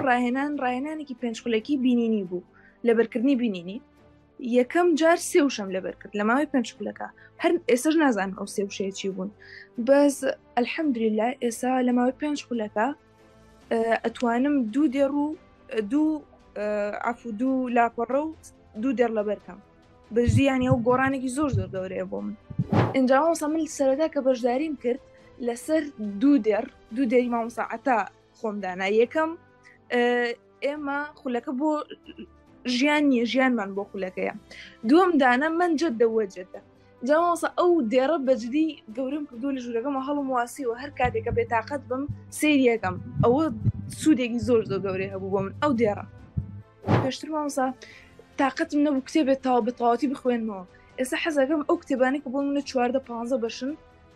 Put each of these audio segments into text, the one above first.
ڕاهێنان ڕاهێنانێکی پێنج خولەکی بینینی بوو لەبەرکردنی بینینی یەکەم جار سێ وشەم لەبەر کرد لە ماوەی پێنج خولەکە هەر ئێستاش نازانم ئەو سێ وشەیە چی بوون بەس الحەمدللە ئێستا لە ماوەی پێنج خولەکە ئەتوانم دوو دێڕ و دوو عفو دوو لاپەڕە و دوو دێڕ لەبەرکەم بەجدی یانی ئەو گۆڕانێکی زۆر زۆر گەورەیە بۆ من ئینجا مامۆستا من سەرەتا کە بەشداریم کرد لەسەر دوو دێڕ دوو دێری مامۆستا عەتا خۆم دانا یەکەم ئێمە خولەکە بۆ ژیان نییە ژیانمان بۆ خولەکەیە دووەم دانا من جدە وەجدە جامۆسا ئەو دێڕە بەجدی گەورم کردو لە ژوورەکەمە هەڵم واسیوە هەر کاتێکە بێتاقەت بم سەیریەکەم ئەوە سوودێکی زۆر زۆر گەورەی هەبوو بۆ من ئەو دێڕە پێشتر مامۆسا تااقەتم نەبوو کتێبێت تاوا بە تەواتی بخوێنمەوە ئێستا حەزەکەم ئەو کتێبانی کە بۆ منە چواردە پ بەشن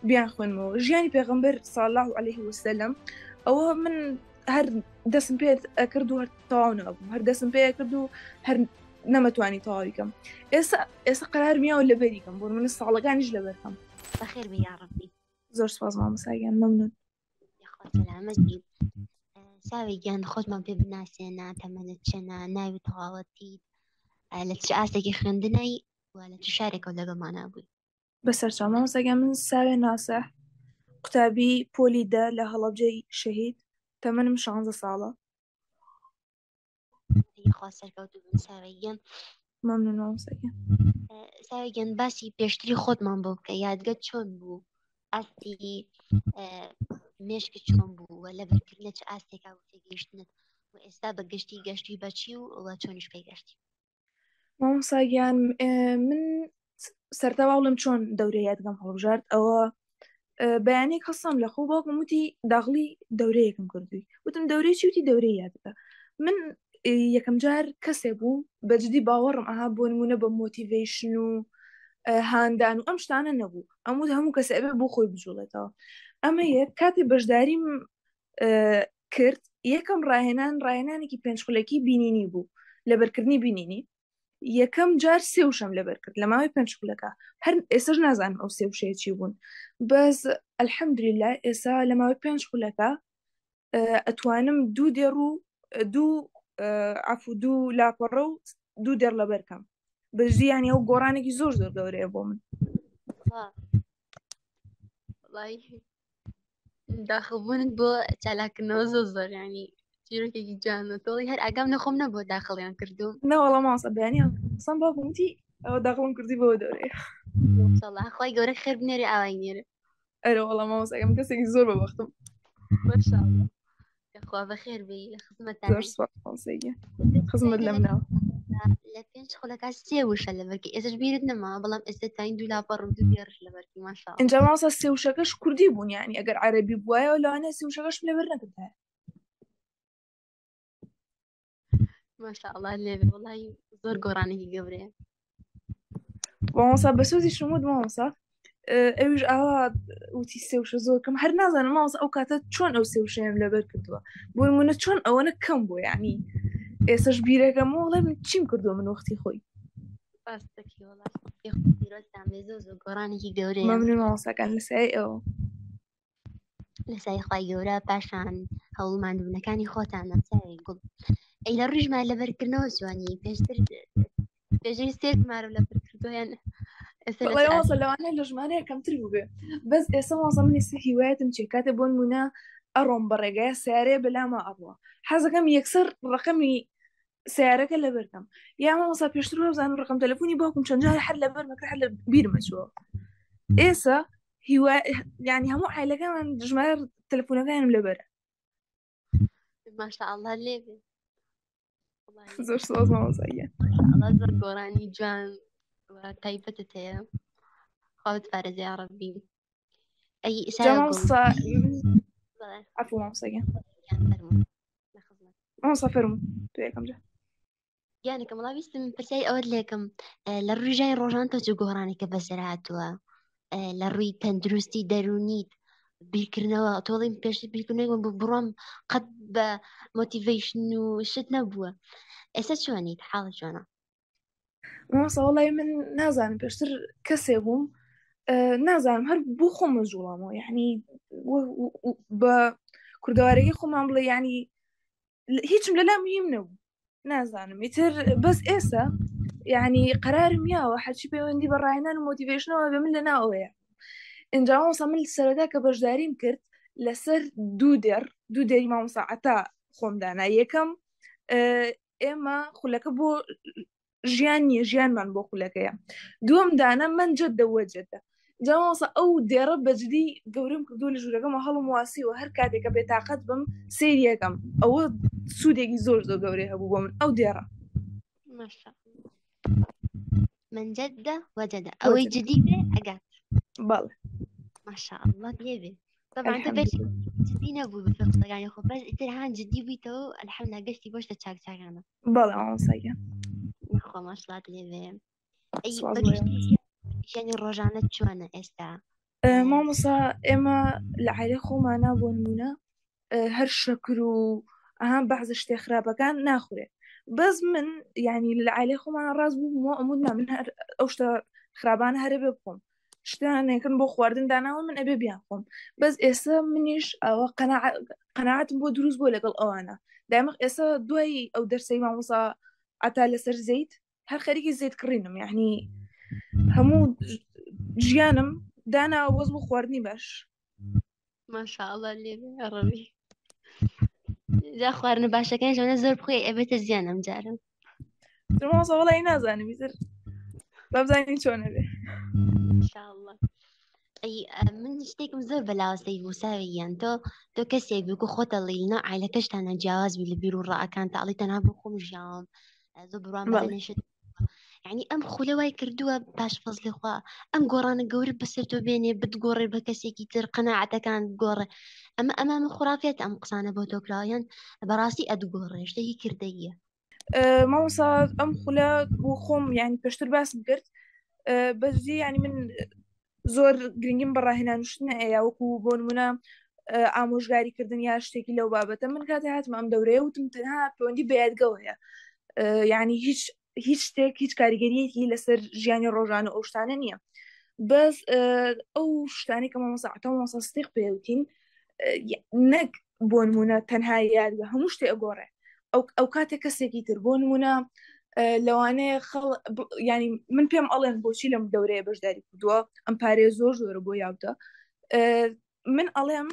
بیان خوێنمەوە ژیانی پێغمبەر ساڵاه عليه وسلم ئەوە من هەر دەسم پێ ئەکرد و هەر تەواو نەبوو هەر دەسم پێ کرد و هەر نەمەتوانی تەواوی کەم ئێستا ئێستا قرار میاوە لەبەری کەم بۆ من ساڵەکانیش لەبەرکەم بەخێر بێ یاڕەبی زۆر سپاس مامۆستا گیان مەمنون. یاخوا سەلامەت بی ساوی گیان خۆتمان پێ بناسێنە تەمەنت چەنە ناوی تەواوەتیت لە چ ئاستێکی خوێندنەی و لە چ شارێکەوە لەگەڵمانا بووی بەسەرچاو مامۆستا گیان من ساوێ ناسح قوتابی پۆلی دە لە هەڵەبجەی شەهید تەمەنم شانزە ساڵە یاخوا سەرکەوتوو بن ساوێ گیان مەمنون مامۆستا گیان ساوێ گیان باسی پێشتری خۆتمان بۆ بکە یادگەت چۆن بوو ئاستی مێشکت چۆن بوو و لەبەرکردنە چ ئاستێکا و تێگەیشتنت و ئێستا بە گشتی گەشتی بەچی و وە چۆنیش پێی گەشتی مامۆستا گیان من سەرتا باڵم چۆن دەورەی یادگەم هەڵبژارد ئەوە بەیانێک هەستام لە خۆ باوکم وتی داغڵی دەورەیەکم کردووی وتم دەورەی چی وتی دەورەی یادگە من یەکەم جار کەسێ بوو بەجدی باوەڕم ئەها بۆ نمونە بە motivation و هاندان و ئەم شتانە نەبوو ئەم وت هەموو کەسێ ئەبێ بۆ خۆی بجوڵێتەوە ئەمە یەک کاتێ بەشداریم کرد یەکەم ڕاهێنان ڕاهێنانێکی پێنج خولەکی بینینی بوو لەبەرکردنی بینینی یەکەم جار سێ وشەم لەبەر کرد لە ماوەی پێنج خولەکە هەر ئێستاش نازانم ئەو سێ وشەیە چی بوون بەس الحەمدللە ئێستا لە ماوەی پێنج خولەکە ئەتوانم دوو دێڕ و دوو عفو دوو لاپەڕە و دوو دێڕ لەبەرکەم بەجدی یانی ئەو گۆڕانێکی زۆر زۆر گەورەیە بۆ من وەڵای داخڵبوونت بۆ چالاکردنەوە زۆر زۆر ینی چیرۆکێکی جوانە تۆڵی هەر ئاگام لە خۆم نەبوو داخڵیان کردوم نەوەڵا مامۆستا بەیانی هەڵسام باوکم وتی ئەوە داخڵم کردی بۆ دەورەیە سەڵا خۆی گەورە خێر بنێرێ ئاوای نێرێ ئەرە وەڵا مامۆستاکەم کەسێکی زۆر بەبەختم ماشاءالله یاخوا بەخێر بێی لە خزمەتدانین زۆر سوپاس مامۆستا گیان خزمەت لە منەوە لە پێنج خولەکە سێ وشە لەبەرکی ئێستاش بیرت نەما بەڵام ئێستا تاین دوو لاپەڕ و دوو دێڕش لەبەرکی ماشاءالله ئینجا مامۆستا سێ وشەکەش کوردی بوون یانی ئەگەر عەرەبی بوایەوە لەوانەیە سێ وشەکەشم لەبەر نەکردایە ماشاءالله لێ بێ وەڵی زۆر گۆڕانێکی گەورەیە مامۆستا بە سۆزی شمود مامۆستا ئەویش ئاوا وتی سێ وشە زۆر کەم هەر نازانم مامۆستا ئەو کاتە چۆن ئەو سێ وشەیەم لەبەر کردووە بۆ نمونە چۆن ئەوەنە کەم بوو یعنی ئێسش بیرەکەم وڵێ من چیم کردووە من وەختی خۆی ڕاستەکی وەڵا پیرۆزتان بێ زۆر زۆر گۆڕانێکی گەورەیە مەمنون مامۆستاکان لەسای ئەوە لەسای خوای گەورە پاشان هەوڵ ماندوونەکانی خۆتانە چاوی گوڵ ئەی لە ڕووی ژمارە لەبەرکردنەوە جوانی پێشتر پێشتر سێ ژمارە لەبەرکردوویان ئێستا لە وەڵای چ مامۆستا ئاستێک؟ لەوانەیە لە ژمارەیە کەمتر بووبێ بەس ئێستا مامۆستا من ئێستا هیوایەتم چیە کاتێ بۆ نمونە ئەڕۆم بە ڕێگایە سیارەیە بەلاما ئەڕوا حەزەکەم یەکسەر ڕقەمی سیارەکە لەبەرکەم یا مامۆستا پێشتر وابزانم ڕقم تەلەفۆنی باوکم چەند جار هەر لەبەر مەکرد هەر لە بیرمە چووە ئێستا هیوا یعنی هەموو عیلەکەمان ژمارە تەلەفۆنەکانم لەبەرە ماشاء الله لێ بێ وەڵای زۆر سپاس مامۆستا گیان ماشاء الله زۆر گۆرانی جوان و تایبەتت هەیە خوا بتپارێزێ یا ڕەبی ئەی جا ساوە گوڵ مامۆستا بەڵێ عەفو مامۆستا گیان گیان فەرموو لە خزمەت مامۆستا فەرموو تۆ یەکەم جار گیانەکەم وەڵا ویستم پرسیاری ئەوەت لێکم لە ڕووی ژیانی ڕۆژان تۆ چ گۆڕانێکە بەسەر هاتووە لە ڕووی تەندروستی دەروونیت بیرکردنەوە تۆڵیم پێشتر بیرکردنەوە بوو بڕۆم قەت بە motivation و شت نەبووە ئێستا چۆنیت حاڵ چۆنە مامۆستا وەڵای من نازانم پێشتر کەسێ بووم نازانم هەر بۆ خۆم مەجوڵامەوە یعنی بە کوردەوارەکەی خۆمان بڵێ یعنی. هیچم لەلا مهم نەبوو نازانم ئیتر بەس ئێستا یعنی قرارم یاوە هەرچی پەیوەندی بە ڕاهێنان و مۆتیڤیشنەوە بە من لە ناوەیە ئینجا مامۆستا من سەرەتا کە بەشداریم کرد لەسەر دوو دێڕ دوو دێری مامۆستا عەتا خۆم دانا یەکەم ئێمە خولەکە بۆ ژیان نییە ژیانمان بۆ خولەکەیە دووەم دانە من جەدە وەجەدە جا مامۆستا ئەو دێڕە بەجدی گەورەم کردو لە ژوورەکەمە هەڵم واسیوە هەر کاتێک کە بێتاقەت بم سەیریەکەم ئەوە سوودێکی زۆر زۆر گەورەی هەبوو بۆ من ئەو دێڕە ماشاء من جدە وجدە ئەوەی جدی بێ ئەگات بەڵێ ماشاء الله لێ بێ طبعا تۆ پێش جدی نەبوو بە قسەکانی خۆ بەس ئیتر هان جدی بوویتەوە الحمدلله گەشتی بۆ شتە چاک چاکانە بەڵێ مامۆستا گیان خۆ ماشاءالله لێ بێ ئەی بەگشتی ژیانی ڕۆژانە چۆنە ئێستا مامۆسا ئێمە لە عایلەی خۆمانە بۆ نمونە هەر شەکر و ئەها بەعزە شتێ خراپەکان ناخورێ بەس من یعنی لە عایلەی خۆمانە ڕاست بوو ئەمود نا من هەر ئەو شتە خراپانە هەرە بێ بخۆم شتانێکن بۆ خواردن داناوە من ئەبێ بیان خۆم بەس ئێستا منیش ئەوە قەناعەتم بۆ دروست بۆ لەگەڵ ئەوانە دایمە ئێستا دوای ئەو دەرسەی مامۆسا عەتا لەسەر زەیت هەر خەریکی زیت کڕینم یعنی هەموو ژیانم دانا وەز بۆ خواردنی باش ماشاءالله لێ ڕەبی جا خواردنە باشەکان ژەنە زۆر بخۆی ئەبێتە زیان ئەم جارم مامۆستا وەڵی نازانم ئیتر بابزانین چۆنە بێ انشاءالله ئەی من شتێکم زۆر بەلاوە سەیر بوو ساوی گیان تۆ تۆ کەسێک بوو کە خۆتە ڵی نا عایلەکەشتانە جیاواز بی لە بیر و ڕائەکان تا ئەڵی تەنها بۆ خۆم ژیاوم زۆر بڕوام بە بەڵێ. نشت یعنی ئەم خولە وای کردووە پاش فەزلی خوا ئەم گۆڕانە گەورە بەسەر تۆ بێنێ بتگۆڕێ بە کەسێکی تر قەناعەتەکان بگۆڕێ ئەمە ئەمامە خورافێت ئەم قسانە بۆ تۆ کراوە یان بەڕاستی ئەتگۆڕێ شتێکی کردەییە مامۆستا ئەم خولە بۆ خۆم یعنی پێشتر باسم کرد بەزی ینی من زۆر گرنگیم بە ڕاهێنانشتن ئەیە وەکو بۆ نمونە ئامۆژگاریکردن یا شتێکی لەو بابەتە من کاتی هاتم ئەم دەورەیە وتم تەنها پەیوەندی بە یادگەوە هەیە یعنی هیچ هیچ شتێک هیچ کاریگەریەکی لەسەر ژیانی ڕۆژانە ئەو شتانە نییە بەس ئەو شتانی کە مامۆستا عەتا و مامۆستا سدیق پێوتین نەک بۆ نمونە تەنها یادگە هەموو شتێ ئەگۆڕێ ئەو ئەو کاتێک کەسێکی تر بۆ نمونە لەوانەیە خەڵ ینی من پێم ئەڵێن بۆچی لەم دەورەیە بەشداری کردووە ئەم پارەیە زۆر زۆرە بۆ یاوتە من ئەڵێم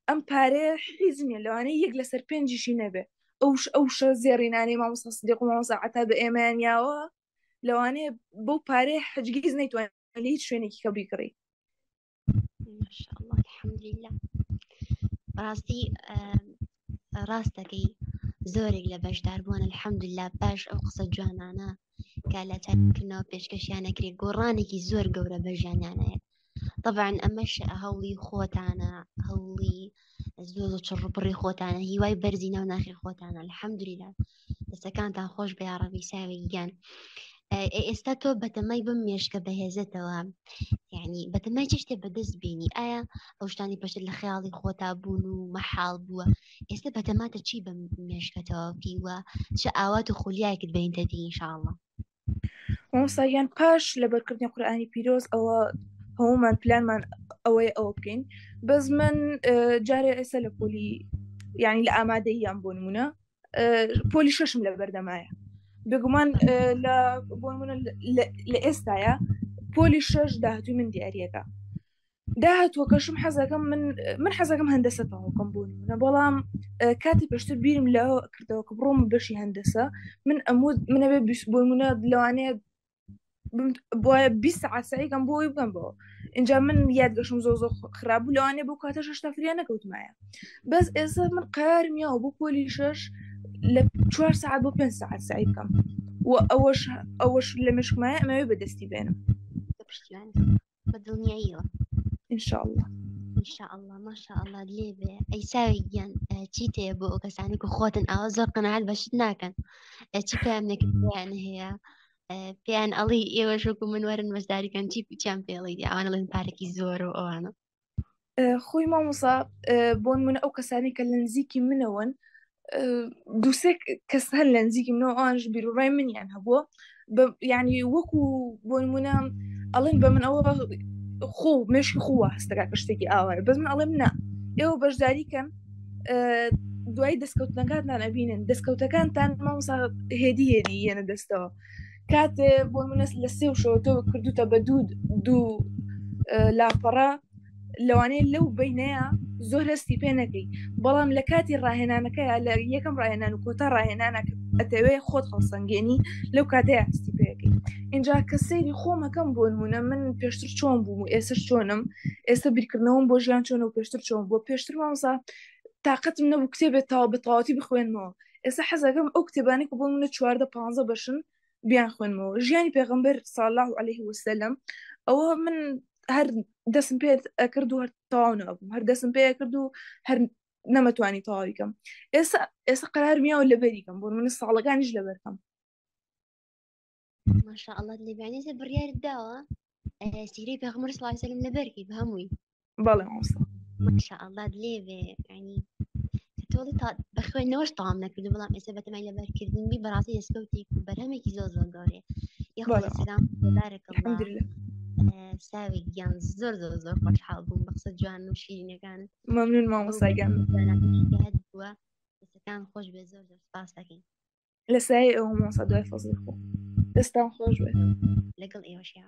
ئەم پارەیە حیز نییە لەوانەیە یەک لەسەر پێنجیشی نەبێ ئەوش ئەو شە زێڕینانەی مامۆستا سدیق و مامۆستا عەتا بە ئێمەیان یاوە لەوانەیە بەو پارەیە حجگیز نەیتوانێت لە هیچ شوێنێکی کە بیکڕی ماشاءالله الحمدلله بەڕاستی ڕاستەکەی زۆرێک لە بەشداربووان الحمدلله باش ئەو قسە جوانانە کە لە چاکردنەوە پێشکەشیان نەکرێ گۆڕانێکی زۆر گەورە بە ژیانیانەیە طبعا ئەمەش هەوڵی خۆتانە هەوڵی زۆر زۆر چڕوپڕی خۆتانە هیوای بەرزی ناو ناخی خۆتانە الحمدلله دەستەکانتان خۆش بە یاڕەبی ساوی گیان ئێستا تۆ بەتەمای بم مێشکە بەهێزتەوە یعنی بەتەمای چ شتێ بەدەست بینی ئایا ئەو شتانی پێشتر لە خەیاڵی خۆتا بوون و مەحاڵ بووە ئێستا بەتەماتە چی بە مێشکەتەوە پیوە چ ئاوات و خولیایەکت بینتە دی ئینشاءاللە مامۆستا گیان پاش لەبەرکردنی قورئانی پیرۆز ئەوە هەمومان پلانمان ئەوەیە ئەوە بکەین بەس من جارێ ئێستا لە پۆلی یعنی لە ئامادەییان بۆ نمونە پۆلی شەشم لە بەردەمایە بێگومان لە بۆ نمونە لە ئێستاە پۆلی شەش داهاتوی من دیارەکە داهاتوەکەشم حەزەکەم من من حەزەکەم هەندەسە تەواوکەم بۆ نمونە بەڵام کاتی پێشتر بیرم لە کردەوە کە بڕۆم بەشی هەندەسە من ئەمود منەوێ بۆ نمونە لەوانەیە بۆیە 20 سەعات سعیکەم بۆ ئەوی بکەم بەوە اینجا من یادگەشم زۆر زۆر خراپ بوو لەوانەیە بۆ کاتە شتا فریا نەکەوتمایە بەس ئێستا من قەرارم یاوە بۆ پۆلی شەش لە چوار سەعات بۆ پێنج سەعات سعی بکەم و ئەوەش ئەوەش لە مشکمایە ئەمەوێ بەدەستی بێنم پشتیوان بە دڵنیاییەوە إن شاء الله إن شاء الله ما شاء الله لێ بێ ئەی ساوی گیان چی تێ بۆ ئەو کەسانی کە خۆتن ئاوا زۆر قەناعەت بە شت ناکەن چی پەیامێک پێیان هەیە پێیان ئەڵی ئێوە شۆک و من وەرن بەشداریکەن چی چیان پێڵی ئەوانە ڵێن پارێکی زۆر و ئەوانە خۆی مامۆسا بۆن منە ئەو کەسانی کە لە نزیکی منەوەن دووسێ کەس هەن لە نزیکی منەوە ئەوانش بیرڕای منیان هەبووە ینی وەکو بۆ نمونە ئەڵێن بە من ئەوە خۆ مێشکی خۆوە هەستەکە کە شتێکی ئاوایە بەس من ئەڵێم نا ئێوە بەشداری کەن. دوای دەستکەوتنەکانتان ئەبینن دەستکەوتەکانتان مامۆستا هێدی هێدی یەنە دەستەوە کاتێ بۆ منە لە سێ و شەوە تۆ کردوتە بە دوو دوو لاپەڕە لەوانەیە لەو بینەیە زۆر هەستی پێ نەکەی بەڵام لە کاتی ڕاهێنانەکەی لە یەکەم ڕاهێنان و کۆتا ڕاهێنانە ئەتەوێ خۆت هەڵسەنگێنی لەو کاتەیە هەستی پێەکەی اینجا کە سەیری خۆمەکەم بۆ نمونە من پێشتر چۆن بووم و ئێستا چۆنم ئێستا بیرکردنەوەم بۆ ژیان چۆن و پێشتر چۆن بۆ پێشتر مامۆسا تااقەتم نەبوو کتێبێت تاوا بە تەواوەتی بخوێنمەوە ئێستا حەزەکەم ئەو کتێبانی کە بۆ منە 14 پ بەشن بیان خوێنمەوە ژیانی پێغمبەر صلی الله عليه وسلم ئەوە من هەر دەسم پێ ئەکرد و هەر تەواو نەبووم هەر دەسم پێ کرد و هەر نەمەتوانی تەواوی کەم ئێستا ئێستا قرار میاوە لەبەری کەم بۆ من ساڵەکانیش لەبەرکەم ماشاء الله لێ بەعنی بڕیارت داوە سیرەی پێغەمبەر صلی الله علیه وسلم لەبەرکەی بە هەمووی بەڵێ مامۆستا ماشاء الله لێ بێ ینی تۆڵی تا بە خوێندنەوەش تەواو نەکردو بەڵام ئێستا بەتەمای لەبەرکردن بی بەڕاستی دەستکەوتێک و بەرهەمێکی زۆر زۆر گەورەیە یاخوا بەڵێ سلام بارك الله الحمد لله ساوی گیان زۆر زۆر زۆر خۆشحاڵ بووم بە قسە جوان و شیرینەکانت ممنون ئەو مامۆستا گیان بەرهەمانەی کە هەت بووە دەستەکان خۆش بێ زۆر زۆر سپاس دەکەین لە سایەی ئەوە مامۆستا دوای فەزڵی خۆ دەستان خۆش بێت لەگەڵ ئێوەشیا.